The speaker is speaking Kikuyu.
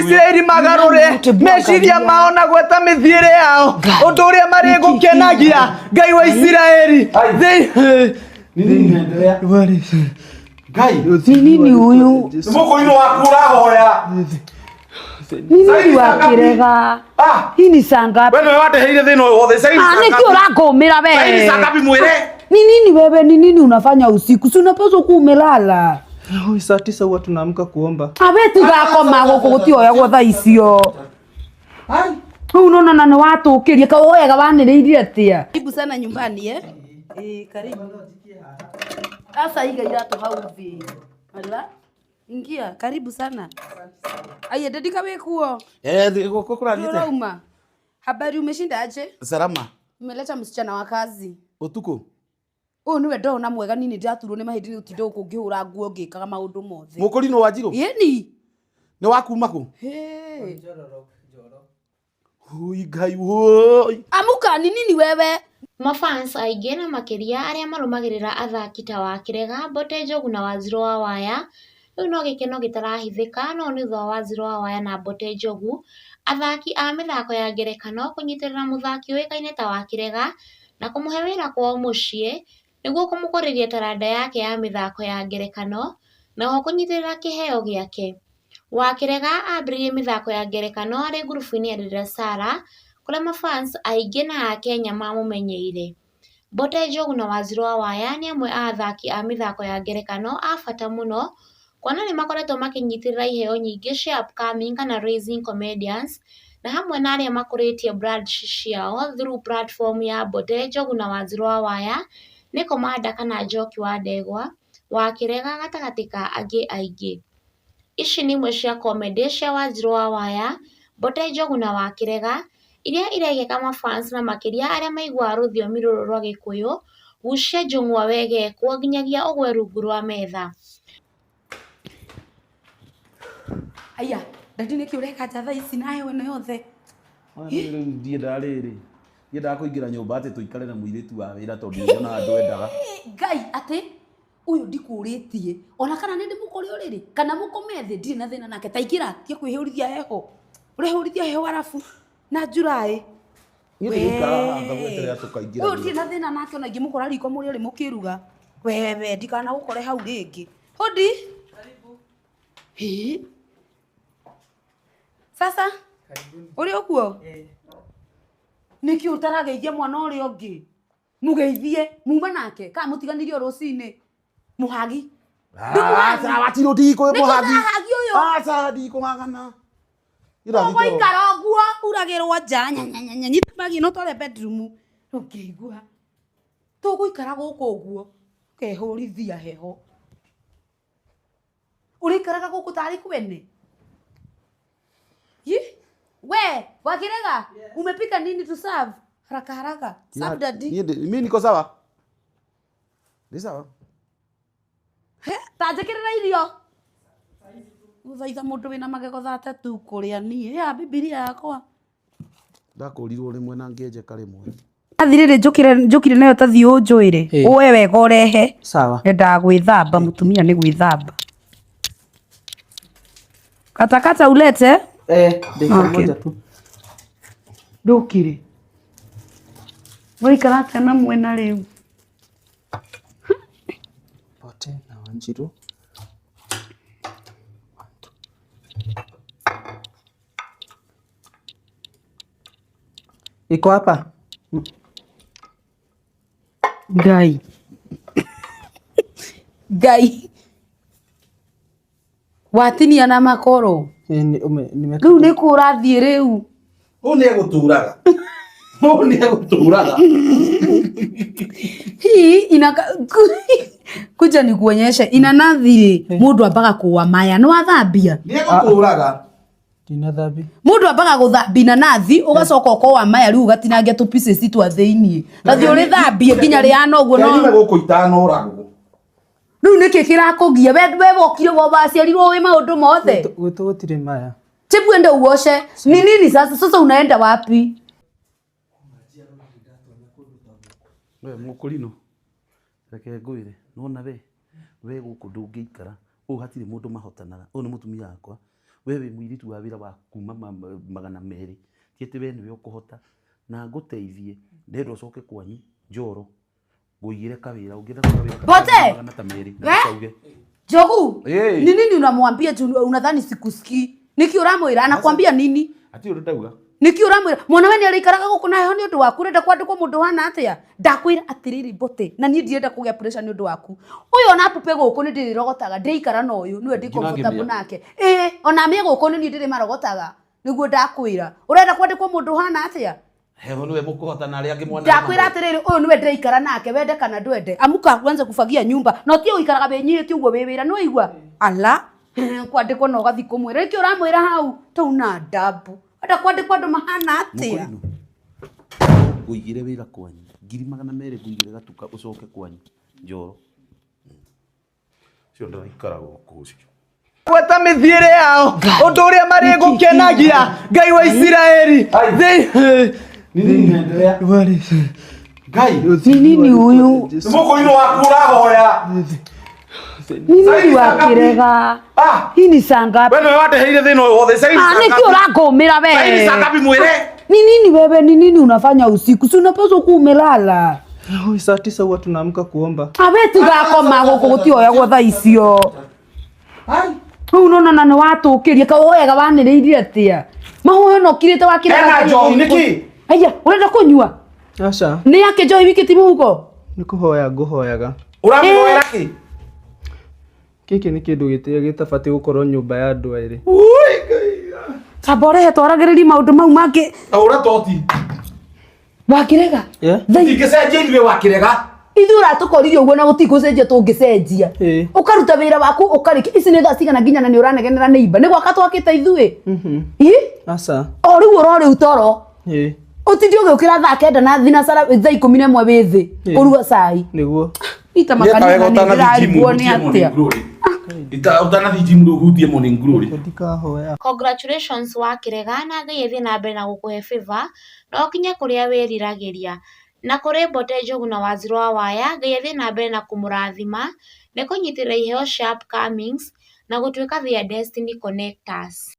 Isiraeli magarũre meciria mao na gweta mĩthiĩre yao ũndũ ũrĩa marĩgũkenagia Ngai wa Isiraeli. Thĩ- Nini inaendelea? Ngai, Ni nini huyu? nĩ mũkũinũ waku ũrahoya. Ni nini Saini saa ngapi? wakirega? Ah, Hii ni saa ngapi? we nĩwe wandeheire thĩna ũyũ wothe. Saini Ah, saa niki ngapi? ũrakũmĩra Saini saa we. ngapi mwĩre? Ni nini wewe? Ni nini unafanya usiku? Si unapaswa kuwa umelala. Oi, saa 9 huwa tunaamka kuomba. Awe tigakoma gũkũ gũtioyagwo thaa icio. Ai. Rĩu nona na nĩ watũkĩria ka woyaga wanĩrĩirie atĩa? Karibu sana nyumbani eh? Eh, karibu. Sasa iga iratũ hau thĩ. Ala. Ingia, karibu sana. Aye, dedika wĩ kuo. Eh, gũkũ kũrathiĩte. Urauma. Habari umeshinda aje? Salama. Umeleta msichana wa kazi. Ũtukũ. Ũyũ nĩwe ndona mwega nini ndĩraturwo nĩ mahĩndĩ nĩ ũtinda gũkũ ngĩhũra nguo ngĩkaga maũndũ mothe. Mũkũrinũ wa Njirũ? Ĩni. Nĩ wa kuma kũ? Hey. Ui, Ngai woi. Amuka ni nini wewe? Mafans aingĩ na makĩria arĩa marũmagĩrĩra athaki ta Wakĩrega, Mbote Njogu na Wanjirũ wa Waya, rĩu no gĩkeno gĩtarahithĩka no nĩ thutha wa Wanjirũ wa Waya na Mbote Njogu, athaki a mĩthako ya ngerekano kũnyitĩrĩra mũthaki ũĩkaine ta Wakĩrega na kũmũhe wĩra kwao mũciĩ nĩguo kũmũkũrĩria taranda yake ya mĩthako ya ngerekano na oho kũnyitĩrĩra kĩheo gĩake. Wakĩrega ambĩrĩirie mĩthako ya ngerekano arĩ ngurubu-inĩ ya Dada Sarah kũrĩa mafans aingĩ na akenya mamũmenyeire. Mbote Njogu na Wanjirũ wa Waya nĩ amwe a athaki a mĩthako ya ngerekano a bata mũno kuona nĩ makoretwo makĩnyitĩrĩra iheo nyingĩ cia upcoming kana rising comedians na hamwe na arĩa makũrĩtie brand ciao through platform ya Mbote Njogu na Wanjirũ wa Waya nĩ Komanda kana Njoki wa Ndegwa, Wakĩrega gatagatĩ ka angĩ aingĩ. Ici nĩ imwe cia comedy cia Wanjirũ wa Waya, Mbote Njogu na Wakĩrega iria iregeka mafans na makĩria arĩa maiguaga rũthiomi rũrũ rwa Gĩkũyũ gucia njũng'wa wegekwo nginyagia ũgwe rungu rwa metha. Aya, dadi nĩkĩ ũreka nja thaa ici na heho ĩno yothe? Rĩu ndiendaga rĩrĩ. Ndiendaga kũingĩra nyũmba atĩ tũikare na mũirĩtu wa wĩra tondũ nyonaga ndwendaga. Ngai atĩ ũyũ ndikũrĩtie ona kana nĩ ndĩmũkore ũrĩrĩ kana mũkome thĩ ndirĩ na thĩna nake ta ingĩra tie kwĩhũrithia heho ũrehũrithia heho arabu na njuraĩ Niĩ ndĩgũikara haha ngagweterera tũkaingĩra. ũyũ ndirĩ na thĩna nake ona ingĩmũkora riko mũrĩ ũrĩ mũkĩruga wewe ndikanagũkore hau rĩngĩ hodi Hĩ? Sasa ũrĩ ũkuo nĩkĩ ũtarageithia mwana ũrĩa ũngĩ mũgeithie muma nake kana mũtiganĩrie o rũcinĩ mũhagi Aca watirũ ndikũ Nĩkĩ mũhagi. ũrahagi ũyũ? Aca ndikũhagana. Ũgũikara ũguo uragĩrwo nja nyanyanyanya nyita bagi ĩno ũtware bedroom ũngĩigua tũgũikara gũkũ ũguo ũkehũrithia heho ũrĩikaraga gũkũ tarĩ kwene Yi? We, Wakirega, umepika nini to serve? Haraka haraka. Serve daddy. Mimi niko sawa. Ni sawa. He, ta njĩkĩrĩra irio. Gũthaitha mũndũ wĩna magego thate tu kũrĩa niĩ. Ya Bibilia yakwa. Ndakũrirwo rĩmwe na ngĩenjeka rĩmwe. Athirĩrĩ njũkire njũkire nayo ta thiĩ ũnjũĩre. Ĩ. Ũe wega ũrehe. Sawa. Nyendaga gwĩthamba mũtumia nĩ gwĩthamba. Katakata ulete. Eh, dakika Okay. moja tu. Ndũkire. Ũraikara atĩa na mwena rĩu? Mbote na Wanjirũ. Iko hapa. Ngai. Ngai. Watinia na makoro. Eh, nimeka. Rĩu nĩ kũ ũrathiĩ rĩu? Ũyũ nĩ egũtũraga. Ũyũ nĩ egũtũraga. Hii inaka kuja nikuonyeshe inanathi rĩ mũndũ ambaga kũa maya nĩ wathambia Nĩ egũtũraga. Ndinathambi. mũndũ ambaga gũthambia inanathi ũgacoka ũkoa maya rĩu ũgatinangia tũ pieces twa thĩiniĩ tathiĩ ũrĩthambie nginya rĩhana ũguo Kenyume no gũkũ itanoragwo. rĩu nĩkĩ kĩrakũgia we we wokire waciarirwo wĩ maũndũ mothe Gwitũ gũtirĩ maya. Chibu ende uoshe ni nini sasa sasa unaenda wapi We mũkũrinũ reke ngwĩre nona we we gũkũ ndũngĩikara ũũ hatirĩ mũndũ mahotanaga ũyũ nĩ mũtumia wakwa We wĩ mũirĩtu wa wĩra wa kuma 200, ti atĩ we nĩwe ũkũhota, na ngũteithie. Ndĩrenda ũcoke kwanyu Njoro, ngũigĩre kawĩra, ũngĩenda kawĩra ka Bote! 200 na We? ndũkauge. Njogu, Ĩĩ. ni nini unamwambia juu unadhani sikusikii? Niki uramwira anakwambia nini? Hatirĩ ũndũ ndauga. Niki uramwira mwana we nĩarĩikaraga gũkũ na heho nĩ ũndũ waku, ũrenda kwandĩkwo mũndũ hana atĩa? Ndakwĩra atĩrĩrĩ Mbote, na niĩ ndirenda kũgĩa pressure nĩ ũndũ waku. Ũyũ ona pupe gũkũ nĩ ndĩrĩrogotaga, ndĩikara na ũyũ, nĩwe ndĩ Nginya comfortable ngĩmĩa. nake. Ĩĩ, ona mĩe gũkũ nĩ niĩ ndĩrĩmarogotaga. Nĩguo ndakwĩra. Ũrenda kwandĩkwo mũndũ hana atĩa? Heho nĩwe mũkũhota na arĩa angĩ mwana. Ndakwĩra atĩrĩrĩ, ũyũ nĩwe ndĩraikara nake, wende kana ndwende. Amuka uanze kufagia nyumba. Na ũtige gũikaraga wĩnyihĩtie ũguo wĩ wĩra, nĩwaigua? Ala, kwandĩkwo na ũgathiĩ kũmwĩra. Nĩkĩ ũramwĩra hau? Tauna ndabu. Wenda kwandĩkwo andũ mahana atĩa? Mũkũrinũ, ngũigĩre wĩra kwanyu 200,000, ngũigĩre gatuka ũcoke kwanyu Njoro. Ũcio ndĩraikara gũkũ ũcio. Gweta mĩthiĩre yao, ũndũ ũrĩa marĩgũkenagia, Ngai wa Isiraeli. Nini inaendelea? Ngai, Ni nini huyu? nĩ mũkũrinũ waku ũrahoya. Ni nini wakirega? Ah! Hii ni saa ngapi? We nĩwe wandeheire thĩna ũyũ wothe. Sasa hivi Ah, saa niki ngapi? urangũmĩra Sasa hivi we? saa ngapi mwĩre? Ni nini wewe, ni nini unafanya usiku? Si unapaswa kuwa umelala. Oi, saa 9 huwa tunaamka kuomba. Awe tigakoma gũkũ gũtioyagwo thaa icio. Ai. Rĩu ũrona na nĩ watũkĩria kawoyaga wanĩrĩirie atĩa? Mahoya na ũkirĩte wakĩrega. Hena njohi nĩkĩ? Aya, ũrenda kũnyua? Aca, Nĩ yake njohi wikĩti mũhuko? nĩ kũhoya ngũhoyaga. Ũramũhoera kĩ? Gĩkĩ nĩ kĩndũ gĩtabatiĩ gũkorwo nyũmba ya andũ erĩ. Ui, Ngai. Kamba ũrehe twaragĩrĩrie maũndũ mau mangĩ. Taũra toti. Wakĩrega? Yeah. Ingĩcenjia ithuĩ wakĩrega. Ithuĩ ũratũkoririe ũguo na gũtigũcenjia tũngĩcenjia. Ĩĩ. Ũkaruta wĩra waku ũkarĩkia. Ici nĩ thaa cigana nginya na nĩ ũranegenera nĩ imba. Nĩ gwaka twakĩte ithuĩ. Ĩ? Aca. O rĩu ũrorĩu toro. Ĩĩ. Ũtinde ũgĩũkĩra thaa 9 na thinacara thaa 11 wĩ thĩ Ĩĩ. kũruga cai. Nĩguo. Ita makanitha nĩ ndĩrarigwo nĩ atĩa. Ũtanathiĩ gym rĩu ũhutie morning glory. Ndikahoya. Congratulations Wakĩrega, na Ngai athiĩ na mbere na gũkũhe favor na ũkinye kũrĩa wĩriragĩria. Na kũrĩ Mbote Njogu na Wanjiru wa Waya, Ngai athiĩ na mbere na kũmũrathima nĩ kũnyitĩrĩra iheo cia upcomings na gũtuĩka their destiny connectors.